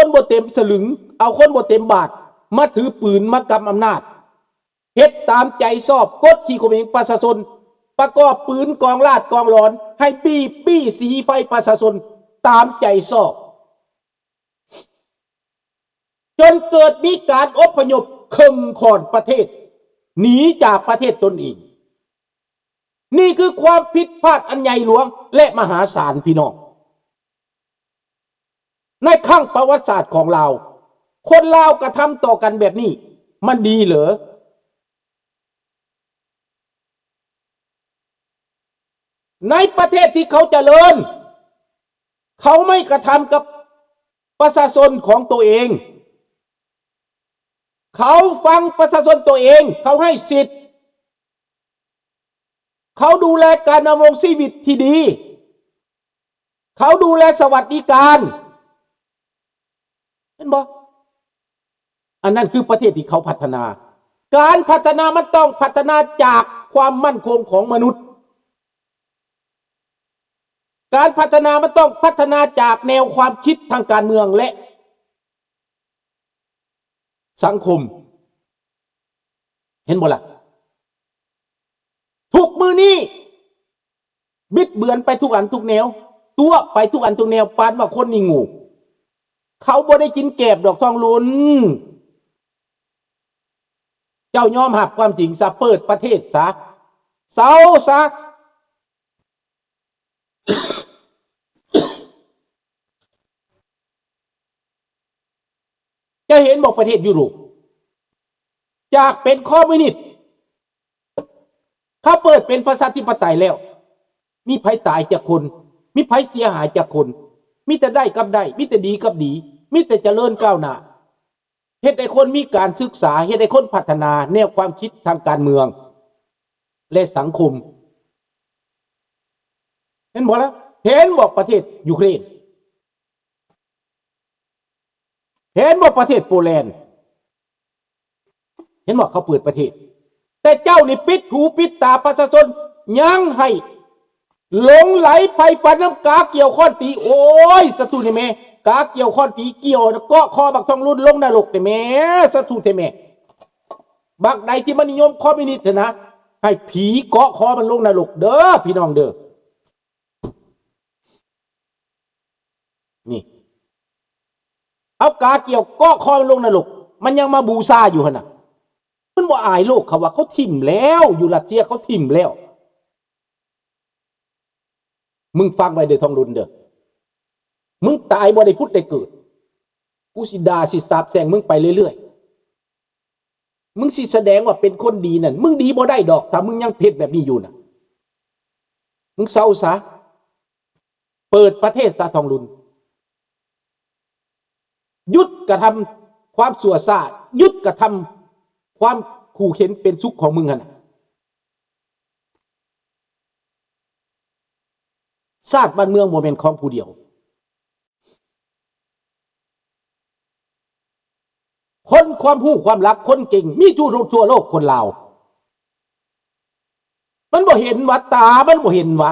ຄົນບໍ່ເຕັມສະລຶງ ເອົາຄົນບໍ່ເຕັມບາດ ມາຖືປືນ ມາກຳອຳນາດ ເຮັດຕາມໃຈຊອບ ກົດຂີ່ຂົ່ມເຫງປະຊາຊົນ ປະກອບປືນກອງລາດກອງຫຼອນ ໃຫ້ບີບປີ້ສີໄຟປະຊາຊົນຕາມໃຈຊອບ ຈົນເກີດມີການອົບພະຍົບເຄິ່ງຂ້ອນປະເທດ ໜີຈາກປະເທດຕົນເອງ. ນີ້ຄືຄວາມຜິດພາດອັນໃຫຍ່ຫຼວງ ແລະ ມະຫາສານ, ພີ່ນ້ອງ. ໃນຄັ້ງປະຫວັດສາດຂອງລາວ, ຄົນລາວກະທຳຕໍ່ກັນແບບນີ້, ມັນດີເຫຼື? ໃນປະເທດທີ່ເຂົາຈະເລີນ, ເຂົາໄມ່ກະທຳກັບປະຊາຊົນຂອງໂຕເອງ. ເຂົາຟັງປະຊາຊົນໂຕເອງ, ເຂົາໃຫ້ສິດ, ເຂົາດູແລການດຳລົງຊີວິດທີ່ດີ, ເຂົາດູແລສະຫວັດດີການ. ເຫັນບໍ່? ອັນນັ້ນຄືປະເທດທີ່ເຂົາພັດທະນາ. ການພັດທະນາມັນຕ້ອງພັດທະນາຈາກຄວາມໝັ້ນຄົງຂອງມະນຸດ. ການພັດທະນາມັນຕ້ອງພັດທະນາຈາກແນວຄວາມຄິດທາງການເມືອງ ແລະ ສັງຄົມ. ເຫັນບໍ່ລະ? ທຸກມື້ນີ້ບິດເບືອນໄປທຸກອັນທຸກແນວ, ຕົວະໄປທຸກອັນທຸກແນວ, ປານວ່າຄົນນີ້ໂງ່. ເຂົາບໍ່ໄດ້ກິນແກບດອກ ທອງລຸນ. ເຈົ້າຍອມຮັບຄວາມຈິງຊະ, ເປີດປະເທດຊະ, ເຊົາຊະ. ຈະເຫັນບໍ່ ປະເທດຢູໂຣບ ຈາກເປັນຄອມມິວນິດ ເຂົາເປີດເປັນປະຊາທິປະໄຕແລ້ວ ມີໃຜຕາຍຈັກຄົນ? ມີໃຜເສຍຫາຍຈັກຄົນ? ມີແຕ່ໄດ້ກັບໄດ້, ມີແຕ່ດີກັບດີ, ມີແຕ່ຈະເລີນກ້າວໜ້າ. ເຮັດໃຫ້ຄົນມີການສຶກສາ, ເຮັດໃຫ້ຄົນພັດທະນາແນວຄວາມຄິດທາງການເມືອງ ແລະ ສັງຄົມ. ເຫັນບໍ່ລະ? ເຫັນບໍ່ປະເທດຢູເຄຣນ? ເຫັນບໍ່ປະເທດໂປແລນ? ເຫັນບໍ່ເຂົາເປີດປະເທດ? ແຕ່ເຈົ້ານີ້ປິດຫູປິດຕາປະຊາຊົນ, ຍັງໃຫ້ ຫຼົງໄຫຼໃຝ່ຝັນນຳກາກ່ຽວຄ້ອນຕີ. ໂອ້ຍ ສາທຸແດ່ແມ່, ກາກ່ຽວຄ້ອນຕີກ່ຽວ ເກາະຄໍບັກທອງລຸນລົງນະລົກແດ່ແມ່, ສາທຸແດ່ແມ່. ບັກໃດທີ່ມັນນິຍົມຄອມມິວນິດຫັ້ນນະ, ໃຫ້ຜີເກາະຄໍມັນລົງນະລົກເດີ້ ພີ່ນ້ອງເດີ້. ນີ້ ເອົາກາກ່ຽວເກາະຄໍມັນລົງນະລົກ, ມັນຍັງມາບູຊາຢູ່ຫັ້ນນະ. ມັນບໍ່ອາຍໂລກເຂົາວ່າ ເຂົາຖິ້ມແລ້ວ, ຢູ່ຣັດເຊຍເຂົາຖິ້ມແລ້ວ. ມຶງຟັງໄວ້ເດີ້ ທອງລຸນເດີ້, ມຶງຕາຍບໍ່ໄດ້ຜຸດໄດ້ເກີດ, ກູຊິດ່າຊິສາບແຊ່ງມຶງໄປເລື້ອຍໆ. ມຶງຊິສະແດງວ່າເປັນຄົນດີນັ້ນ, ມຶງດີບໍ່ໄດ້ດອກ ຖ້າມຶງຍັງເຮັດແບບນີ້ຢູ່ນະ. ມຶງເຊົາຊະ, ເປີດປະເທດຊະ ທອງລຸນ. ຢຸດກະທຳຄວາມຊົ່ວຊ້າ, ຢຸດກະທຳຄວາມຂູ່ເຂັນເປັນສຸກຂອງມຶງຫັ້ນນະ. ຊາດບ້ານເມືອງບໍ່ແມ່ນຂອງຜູ້ດຽວ. ຄົນຄວາມຮູ້ຄວາມລັກ, ຄົນເກັ່ງ ມີຢູ່ທົ່ວໂລກ, ຄົນລາວ. ມັນບໍ່ເຫັນຫວາ? ຕາມັນບໍ່ເຫັນຫວາ?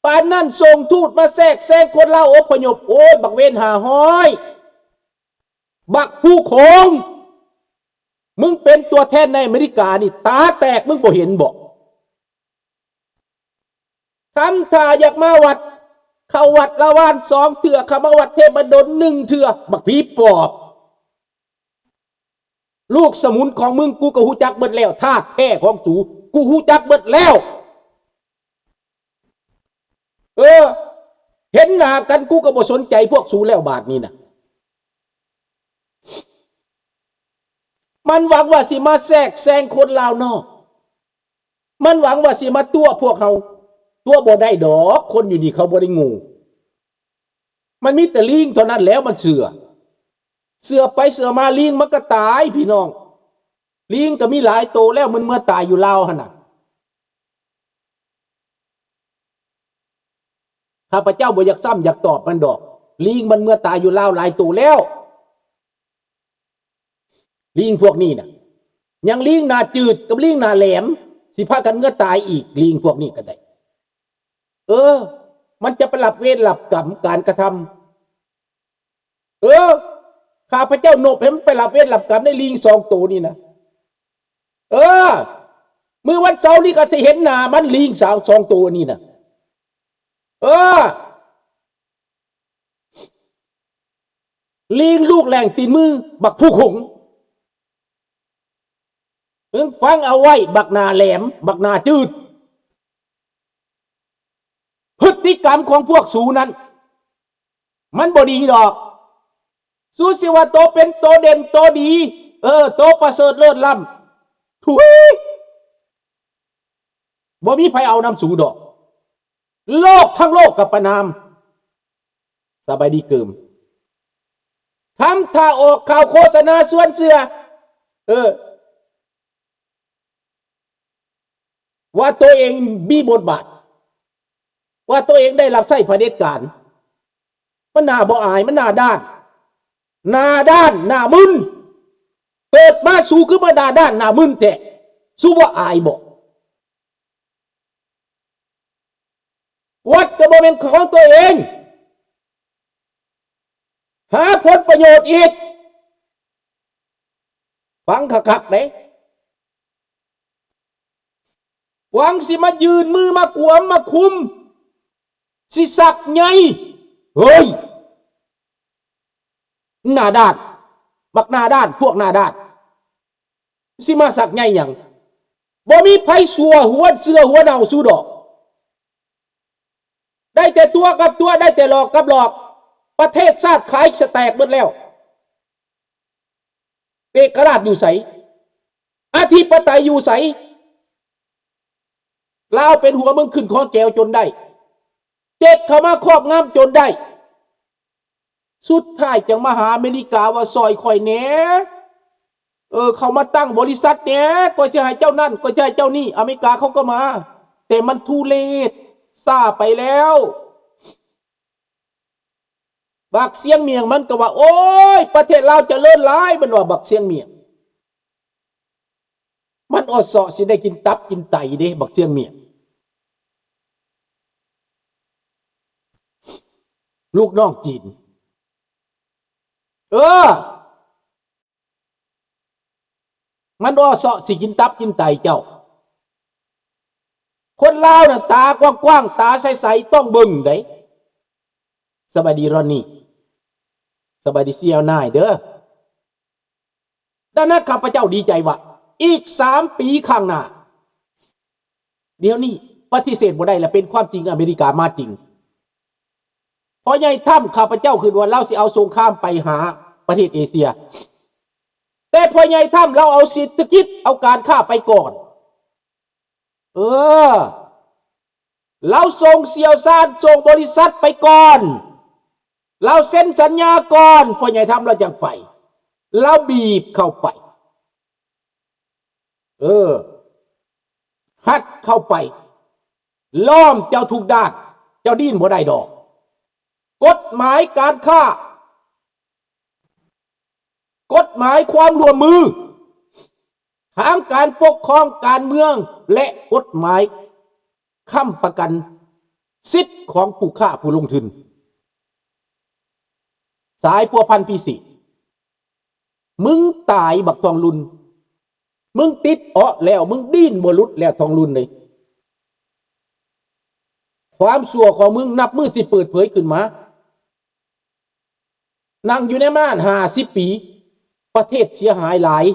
ປານນັ້ນສົ່ງທູດມາແຊກແຊງຄົນລາວອົບພະຍົບ. ໂອ້ຍ ບັກເວນຫ້າຮ້ອຍ, ບັກຜູ້ໂຂງ, ມຶງເປັນຕົວແທນໃນອາເມລິການີ້ ຕາແຕກ, ມຶງບໍ່ເຫັນບໍ? ທຳທ່າຢາກມາວັດ, ເຂົ້າວັດລະວານສອງເທື່ອ, ເຂົ້າມາວັດເທບະດົນໜຶ່ງເທື່ອ, ບັກຜີປອບ. ລູກສະໝຸນຂອງມຶງ ກູກໍຮູ້ຈັກເບິດແລ້ວ, ທາດແທ້ຂອງສູ ກູຮູ້ຈັກເບິດແລ້ວ. ເອີ ເຫັນໜ້າກັນ ກູກໍບໍ່ສົນໃຈພວກສູແລ້ວບາດນີ້ນະ. ມັນຫວັງວ່າຊິມາແຊກແຊງຄົນລາວນອກ, ມັນຫວັງວ່າຊິມາຕົວະພວກເຮົາ. ຕົວະບໍ່ໄດ້ດອກ, ຄົນຢູ່ນີ້ເຂົາບໍ່ໄດ້ໂງ່. ມັນມີແຕ່ລີງເທົ່ານັ້ນແຫຼະມັນເຊື່ອ. ເຊື່ອໄປເຊື່ອມາ ລີງມັນກໍຕາຍ ພີ່ນ້ອງ. ລີງກໍມີຫຼາຍໂຕແລ້ວ ມັນເມືອຕາຍຢູ່ລາວຫັ້ນນະ. ຂ້າພະເຈົ້າບໍ່ຢາກຊ້ຳຢາກຕອບມັນດອກ. ລີງມັນເມືອຕາຍຢູ່ລາວຫຼາຍໂຕແລ້ວ. ລີງພວກນີ້ນະ ຍັງລີງໜ້າຈືດກັບລີງໜ້າແຫຼມ ຊິພາກັນເມືອຕາຍອີກ ລີງພວກນີ້ກໍໄດ້. ເອີ ມັນຈະໄປຮັບເວນຮັບກຳການກະທຳ ເອີ ຂ້າພະເຈົ້ານົບໃຫ້ມັນໄປຮັບເວນຮັບກຳໃນລີງສອງໂຕນີ້ນະ. ເອີ ມື້ວັນເສົານີ້ກໍຊິເຫັນໜ້າມັນ ລີງສາວສອງໂຕນີ້ນະ. ເອີ ລີງລູກແຫຼງຕີນມື ບັກຜູ້ຂົງ. ມຶງຟັງເອົາໄວ້ ບັກໜ້າແຫຼມ ບັກໜ້າຈືດ. ພຶດຕິກຳຂອງພວກສູນັ້ນ ມັນບໍ່ດີດອກ. ສູຊິວ່າໂຕເປັນໂຕເດັ່ນໂຕດີ ເອີ ໂຕປະເສີດເລີດລ້ຳ ທຸຍ ບໍ່ມີໃຜເອົານຳສູດອກ. ໂລກທັງໂລກກໍປະນາມ. ສະບາຍດີເກີມ. ທຳທ່າອອກຂ່າວໂຄສະນາຊວນເຊື່ອ ເອີ ວ່າໂຕເອງມີບົດບາດ ວ່າໂຕເອງໄດ້ຮັບໃຊ້ຜະເດັດການ. ມັນໜ້າບໍ່ອາຍ ມັນໜ້າດ້ານ ໜ້າດ້ານ ໜ້າມຶນ. ເກີດມາສູຄືມາໜ້າດ້ານໜ້າມຶນແທ້. ສູບໍ່ອາຍບໍ? ວັດກໍບໍ່ແມ່ນຂອງຕົວເອງ ຫາຜົນປະໂຫຍດອີກ. ຟັງຄັກໆເດ້ ຫວັງຊິມາຍື່ນມືມາກວມມາຄຸມ ຊິສັກໃຍ. ເຮີ້ຍ ໜ້າດ້ານ ບັກໜ້າດ້ານ ພວກໜ້າດ້ານ. ຊິມາສັກໃຍຫຍັງ? ບໍ່ມີໃຜຊົ່ວຫົວເສືອຫົວເນົ່າສູ່ດອກ. ໄດ້ແຕ່ຕົວະກັບຕົວະ ໄດ້ແຕ່ຫຼອກກັບຫຼອກ. ປະເທດຊາດຂາຍສະແຕກເບິດແລ້ວ. ເອກະລາດຢູ່ໃສ? ອະທິປະໄຕຢູ່ໃສ? ລາວເປັນຫົວເມືອງຂຶ້ນຂອງແກວຈົນໄດ້. ເຈັກເຂົ້າມາຄອບງຳຈົນໄດ້. ສຸດທ້າຍຈັ່ງມາຫາອາເມລິກາວ່າຊ່ອຍຂ້ອຍແດ່ ເອີ ເຂົ້າມາຕັ້ງບໍລິສັດແດ່ ຂ້ອຍຊິໃຫ້ເຈົ້ານັ້ນ ຂ້ອຍຊິໃຫ້ເຈົ້ານີ້. ອາເມລິກາເຂົາກໍມາ ແຕ່ມັນ too late ຊ້າໄປແລ້ວ. ບັກຊຽງໝ້ຽງມັນກໍວ່າ ໂອ້ຍ ປະເທດລາວຈະເລີນຫຼາຍ ມັນວ່າ ບັກຊຽງໝ້ຽງ. ມັນອໍ້ເຊາະຊິໄດ້ກິນຕັບກິນໄຕເດ້ ບັກຊຽງໝ້ຽງ ລູກນ້ອງຈີນ. ເອີ ມັນອໍ້ເຊາະຊິກິນຕັບກິນໄຕເຈົ້າ. ຄົນລາວນັ້ນຕາກວ້າງໆ ຕາໃສໆ ຕ້ອງເບິ່ງເດ້. ສະບາຍດີຣອນນີ ສະບາຍດີຊີອານາຍເດີ. ດັ່ງນັ້ນ ຂ້າພະເຈົ້າດີໃຈວ່າ ອີກສາມປີຂ້າງໜ້າ ດຽວນີ້ປະຕິເສດບໍ່ໄດ້ ແລະ ເປັນຄວາມຈິງ ອາເມລິກາມາຈິງ. ພໍ່ໃຫຍ່ທຳ ຂ້າພະເຈົ້າຄິດວ່າລາວຊິເອົາສົງຄາມໄປຫາປະເທດເອເຊຍ, ແຕ່ພໍ່ໃຫຍ່ທຳລາວເອົາເສດຖະກິດ ເອົາການຄ້າໄປກ່ອນ. ເອີ ລາວສົ່ງຊ່ຽວຊານ ສົ່ງບໍລິສັດໄປກ່ອນ, ລາວເຊັນສັນຍາກ່ອນ, ພໍ່ໃຫຍ່ທຳລາວຈັ່ງໄປ, ລາວບີບເຂົ້າໄປ, ເອີ ຮັດເຂົ້າໄປ, ລ້ອມເຈົ້າທຸກດ້ານ, ເຈົ້າດີ້ນບໍ່ໄດ້ດອກ. ກົດໝາຍການຄ້າ ກົດໝາຍຄວາມຮ່ວມມືທາງການປົກຄອງການເມືອງ ແລະ ກົດໝາຍຄ້ຳປະກັນສິດຂອງຜູ້ຄ້າຜູ້ລົງທຶນ. ສາຍພົວພັນພິເສດ ມຶງຕາຍບັກທອງລຸນ, ມຶງຕິດເອາະແລ້ວ, ມຶງດີ້ນບໍ່ຫຼຸດແລ້ວທອງລຸນເອີຍ. ຄວາມຊົ່ວຂອງມຶງນັບມື້ຊິເປີດເຜີຍຂຶ້ນມາ. ນັ່ງຢູ່ໃນມານຫ້າສິບປີ, ປະເທດເສຍຫາຍຫຼາຍ.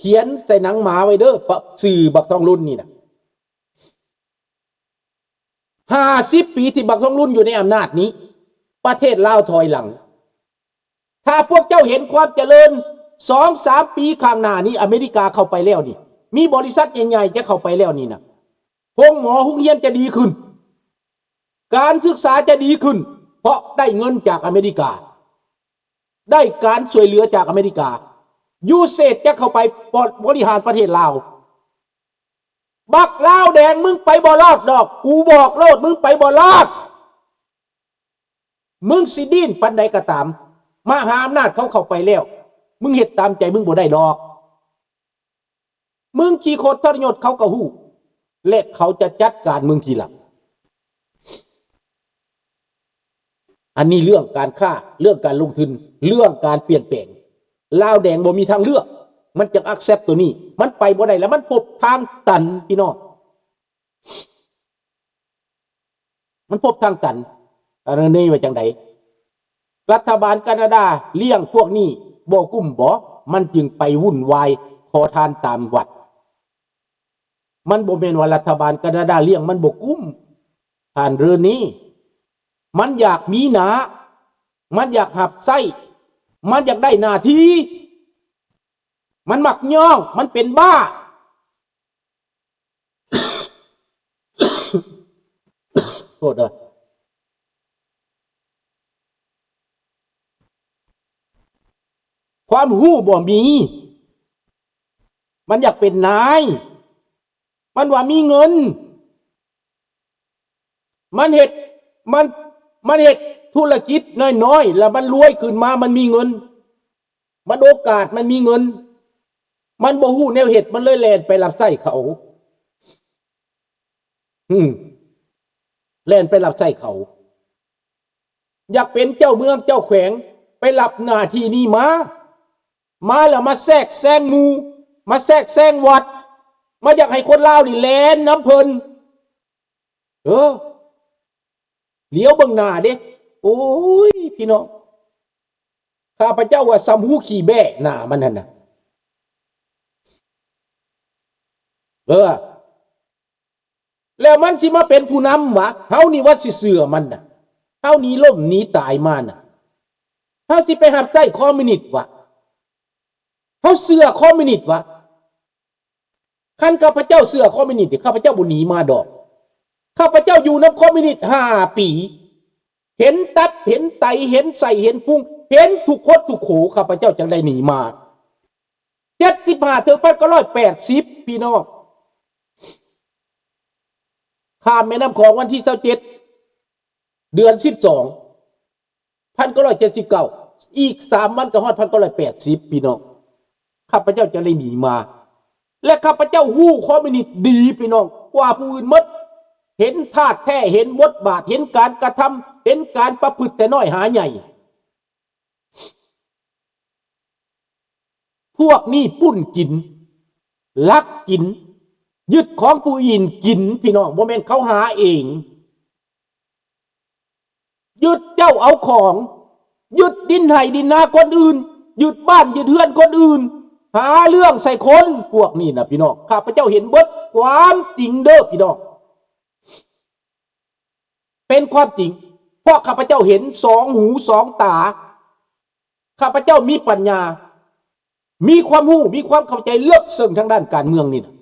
ຂຽນໃສ່ໜັງໝາໄວ້ເດີ, ປະ ຊື່ບັກທອງລຸນນີ້ນະ. ຫ້າສິບປີທີ່ບັກທອງລຸນຢູ່ໃນອຳນາດນີ້, ປະເທດລາວຖອຍຫຼັງ. ຖ້າພວກເຈົ້າເຫັນຄວາມຈະເລີນ ສອງສາມປີຂ້າງໜ້ານີ້, ອາເມລິກາເຂົ້າໄປແລ້ວນີ້, ມີບໍລິສັດໃຫຍ່ໆຈະເຂົ້າໄປແລ້ວນີ້ນະ. ໂຮງໝໍໂຮງຮຽນຈະດີຂຶ້ນ, ການສຶກສາຈະດີຂຶ້ນ, ເພາະໄດ້ເງິນຈາກອາເມລິກາ, ໄດ້ການຊ່ວຍເຫຼືອຈາກອາເມລິກາ. ຢູເສດຈະເຂົ້າໄປບໍ ບໍລິຫານປະເທດລາວ. ບັກລາວແດງ ມຶງໄປບໍ່ລອດດອກ, ກູບອກໂລດ, ມຶງໄປບໍ່ລອດ. ມຶງຊິດີ້ນປານໃດກໍຕາມ, ມະຫາອຳນາດເຂົາເຂົ້າໄປແລ້ວ, ມຶງເຮັດຕາມໃຈມຶງບໍ່ໄດ້ດອກ. ມຶງຂີ້ຄົດທໍລະຍົດເຂົາກໍຮູ້ ແລະ ເຂົາຈະຈັດການມຶງທີຫຼັງ. ອັນນີ້ເລື່ອງການຄ້າ, ເລື່ອງການລົງທຶນ. ເລື່ອງການປ່ຽນແປງ. ລາວແດງບໍ່ມີທາງເລືອກ, ມັນຈຶ່ງ accept ໂຕນີ້. ມັນໄປບໍ່ໄດ້ແລ້ວ, ມັນພົບທາງຕັນ ພີ່ນ້ອງ. ມັນພົບທາງຕັນ. ອັນນີ້ວ່າຈັ່ງໃດ? ລັດຖະບານການາດາລ້ຽງພວກນີ້ບໍ່ກຸ້ມບໍ? ມັນຈຶ່ງໄປວຸ່ນວາຍຂໍທານຕາມວັດ. ມັນບໍ່ແມ່ນວ່າລັດຖະບານການາດາລ້ຽງມັນບໍ່ກຸ້ມ, ທ່ານເຣນີ. ມັນຢາກມີໜ້າ, ມັນຢາກຮັບໃຊ້, ມັນຢາກໄດ້ໜ້າທີ່, ມັນມັກຍ້ອງ, ມັນເປັນບ້າ. ໂທດເດີ. ຄວາມຮູ້ບໍ່ມີ, ມັນຢາກເປັນນາຍ, ມັນວ່າມີເງິນ, ມັນເຮັດ, ມັນ, ມັນເຮັດທຸລະກິດນ້ອຍໆ ແລ້ວມັນລວຍຂຶ້ນມາ, ມັນມີເງິນ. ມັນໂອກາດ, ມັນມີເງິນ, ມັນບໍ່ຮູ້ແນວເຮັດ, ມັນເລີຍແລ່ນໄປຮັບໃຊ້ເຂົາ. ອືມ, ແລ່ນໄປຮັບໃຊ້ເຂົາ. ຢາກເປັນເຈົ້າເມືອງເຈົ້າແຂວງ, ໄປຮັບໜ້າທີ່ນີ້ມາ, ມາແລ້ວມາແຊກແຊງໝູ່, ມາແຊກແຊງວັດ, ມາຢາກໃຫ້ຄົນລາວນີ້ແລ່ນນຳເພິ່ນ. ເອີ, ຫຼຽວເບິ່ງໜ້າເດ້. ໂອ້ຍ ພີ່ນ້ອງ, ຂ້າພະເຈົ້າວ່າສ່ຳຫູຂີ້ແບ້ໜ້າມັນຫັ້ນນະ. ເອີ, ແລ້ວມັນຊິມາເປັນຜູ້ນຳຫວາ? ເຮົານີ້ວ່າຊິເຊື່ອມັນນະ. ເຮົາໜີລົ້ມໜີຕາຍມານະ. ເຮົາຊິໄປຮັບໃຊ້ຄອມມິວນິດຫວາ? ເຮົາເຊື່ອຄອມມິວນິດຫວາ? ຄັນຂ້າພະເຈົ້າເຊື່ອຄອມມິວນິດນີ້ ຂ້າພະເຈົ້າບໍ່ໜີມາດອກ. ຂ້າພະເຈົ້າຢູ່ນຳຄອມມິວນິດຫ້າປີ, ເຫັນຕັບ ເຫັນໄຕ ເຫັນໄສ້ ເຫັນພຸງ ເຫັນທຸກຄົນທຸກໂຂ, ຂ້າພະເຈົ້າຈັ່ງໄດ້ໜີມາ. ເຈັດສິບຫ້າ ເຖິງ ໜຶ່ງພັນເກົ້າຮ້ອຍແປດສິບ ພີ່ນ້ອງ, ຂ້າມແມ່ນ້ຳຂອງວັນທີຊາວເຈັດ ເດືອນສິບສອງ ພັນເກົ້າຮ້ອຍເຈັດສິບເກົ້າ, ອີກສາມວັນກໍຮອດພັນເກົ້າຮ້ອຍແປດສິບ ພີ່ນ້ອງ, ຂ້າພະເຈົ້າຈະໄດ້ໜີມາ. ແລະ ຂ້າພະເຈົ້າຮູ້ຄອມມິວນິດດີ ພີ່ນ້ອງ, ກວ່າຜູ້ອື່ນໝົດ, ເຫັນທາດແທ້, ເຫັນບົດບາດ, ເຫັນການກະທຳ, ເຫັນການປະພຶດແຕ່ນ້ອຍຫາໃຫຍ່. ພວກນີ້ປຸ້ນກິນ, ລັກກິນ, ຍຶດຂອງຜູ້ອື່ນກິນ ພີ່ນ້ອງ, ບໍ່ແມ່ນເຂົາຫາເອງ. ຍຶດເຈົ້າເອົາຂອງ, ຍຶດດິນໄຮ່ດິນນາຄົນອື່ນ, ຍຶດບ້ານຍຶດເຮືອນຄົນອື່ນ, ຫາເລື່ອງໃສ່ຄົນ. ພວກນີ້ນະ ພີ່ນ້ອງ, ຂ້າພະເຈົ້າເຫັນເບິດຄວາມຈິງເດີ້ ພີ່ນ້ອງ. ເປັນຄວາມຈິງ, ເພາະຂ້າພະເຈົ້າເຫັນສອງຫູສອງຕາ, ຂ້າພະເຈົ້າມີປັນຍາ, ມີຄວາມຮູ້, ມີຄວາມເຂົ້າໃຈເລິກເຊິ່ງທາງດ້ານການເມືອງນີ້ນະ,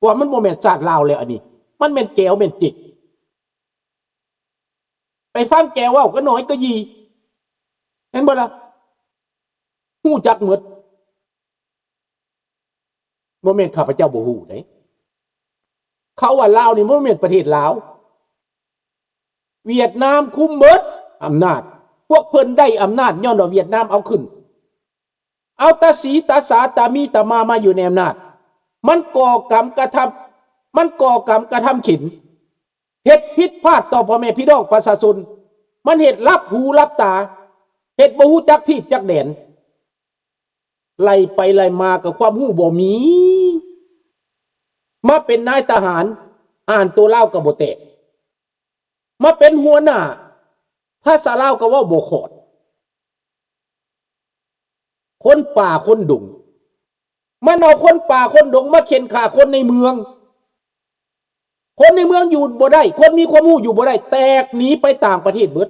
ວ່າມັນບໍ່ແມ່ນຊາດລາວແລ້ວ, ອັນນີ້ມັນແມ່ນແກວແມ່ນເຈັກ. ໄປຟັງແກເວົ້າກໍໜ້ອຍກໍຢີ, ແມ່ນບໍ່ລະ? ຮູ້ຈັກໝົດ. ບໍ່ແມ່ນຂ້າພະເຈົ້າບໍ່ຮູ້ເດ້. ເຂົາວ່າລາວນີ້ບໍ່ແມ່ນປະເທດລາວ. ຫວຽດນາມຄຸມເບິດອຳນາດ. ພວກເພິ່ນໄດ້ອຳນາດຍ້ອນວ່າຫວຽດນາມເອົາຂຶ້ນ. ເອົາຕາສີຕາສາຕາມີຕາມາມາຢູ່ໃນອຳນາດ. ມັນກໍ່ກຳກະທຳ, ມັນກໍ່ກຳກະທຳເຂັນ. ເຮັດຜິດພາດຕໍ່ພໍ່ແມ່ພີ່ນ້ອງປະຊາຊົນ. ມັນເຮັດຫຼັບຫູຫຼັບຕາ. ເຮັດບໍ່ຮູ້ຈັກທີບຈັກແດນ. ໄລ່ໄປໄລ່ມາກໍຄວາມຮູ້ບໍ່ມີ. ມາເປັນນາຍທະຫານ, ອ່ານໂຕລາວກໍບໍ່ແຕກ. ມາເປັນຫົວໜ້າ, ພາສາລາວກໍເວົ້າບໍ່ຂອດ. ຄົນປ່າຄົນດົງ. ມັນເອົາຄົນປ່າຄົນດົງມາເຂັ່ນຂ້າຄົນໃນເມືອງ. ຄົນໃນເມືອງຢູ່ບໍ່ໄດ້, ຄົນມີຄວາມຮູ້ຢູ່ບໍ່ໄດ້, ແຕກໜີໄປຕ່າງປະເທດເບິດ.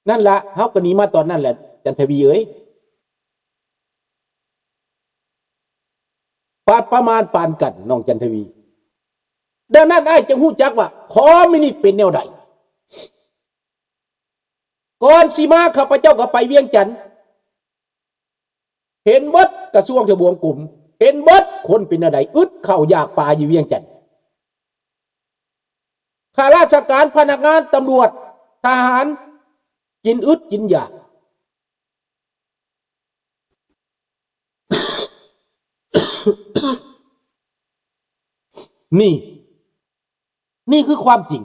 ນັ້ນລະ, ເຮົາກໍໜີມາຕອນນັ້ນແຫຼະ ຈັນທະວີເອີຍ. ປະ, ປະມານປານກັນ ນ້ອງຈັນທະວີ. ດັ່ງນັ້ນ ອ້າຍຈຶ່ງຮູ້ຈັກວ່າຄອມມິວນິດເປັນແນວໃດ. ກ່ອນຊິມາ ຂ້າພະເຈົ້າກໍໄປວຽງຈັນ. ເຫັນເບິດກະຊວງທະບວງກົມ, ເຫັນເບິດຄົນເປັນແນວໃດ, ອຶດເຂົ້າຢາກປາຢູ່ວຽງຈັນ. ຂ້າລາຊະການ, ພະນັກງານ, ຕຳຫຼວດ, ທະຫານ, ກິນອຶດກິນຢາກ. ນີ້, ນີ້ຄືຄວາມຈິງ.